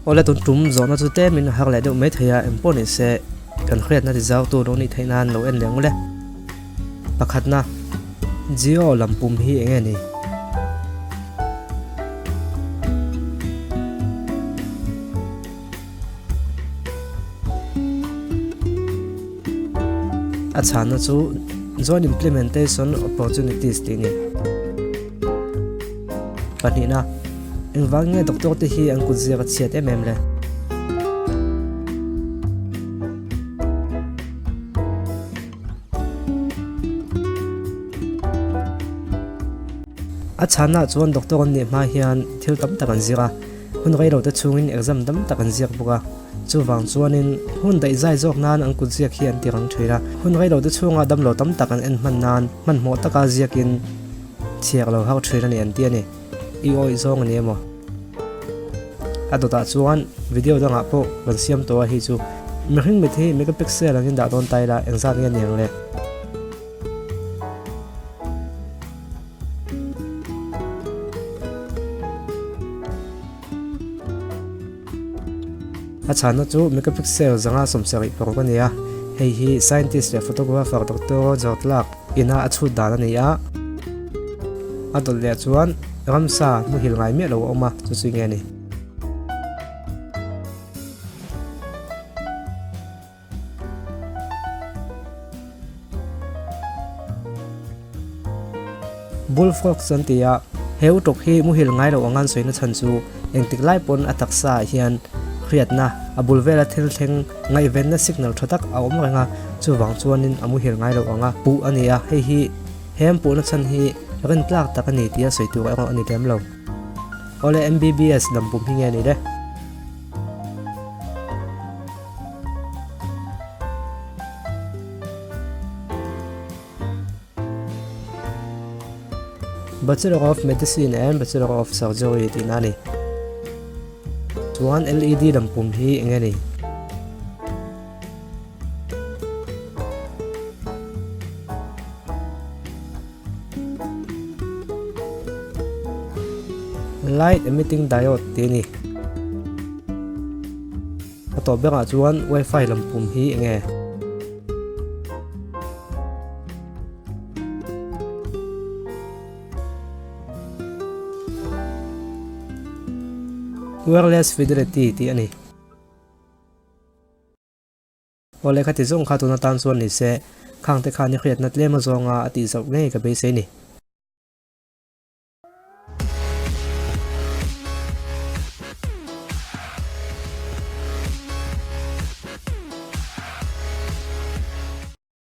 Awle tun tum zawhna chu tlemin a har leh deuh mai thei a, eng pawh ni se kan hriatna ti zau tu lo nih theih nan lo en leh ang le. Pakhatna, Geo lam pum hi eng nge ni? A chhanna chu Joint Implementation Opportunities tih a ni. Pahnihna, Engvang nge doctor te hi an kut ziak a chhiat em em le? A chhanna chuan doctor an nih hma hian thil tam tak an zir a. Hun rei lo te chhungin exam tam tak an ziak bawk a, chuvang chuanin hun daih zai zawk nan an kut ziak hi an ti rang thin a. Hun rei lo te chhunga damlo tam tak an en hman nan hmanhmawh taka ziakin chhiar lo har thin a ni an ti a ni. I awih zawng a ni emaw? A dawtah chuan video dangah pawh kan siam tawh a hi chu mihring mit hi megapixel angin dah dawn ta ila engzat nge ni ang le? A chhanna chu megapixel 176 a ni a, hei hi scientist leh photographer Doctor Roger Clark ina a chhut dan a ni a. A dawt leh chuan ramsa muhil ngai miah lo a awm a, chu chu nge ni? Bullfrogs an ti a, he utawk hi muhil ngai loh ang an sawina chhan chu engtik lai pawn a taksa ah hian hriatna, a bul vela thil thleng ngaihvenna signal tha tak a awm reng a, chuvang chuanin a muhil ngai loh ang a puh a ni a, hei hi he an puhna chhan hi rintlak tak a ni tia sawi tur erawh a ni lem lo. Awle MBBS lam pum hi nge ni le? Bachelor of Medicine and Bachelor of Surgery tihna a ni. Chuan LED lam pum hi eng nge ni? Light emitting diode tih a ni. A tawp berah chuan wifi lam pum hi eng nge? Wireless fidelity tih a ni. Aw lehkha ti zawng kha tuna tan chuan ni se, khang te khan i hriatna tlem a zawnga a tih zauh ngei ka beisei ni.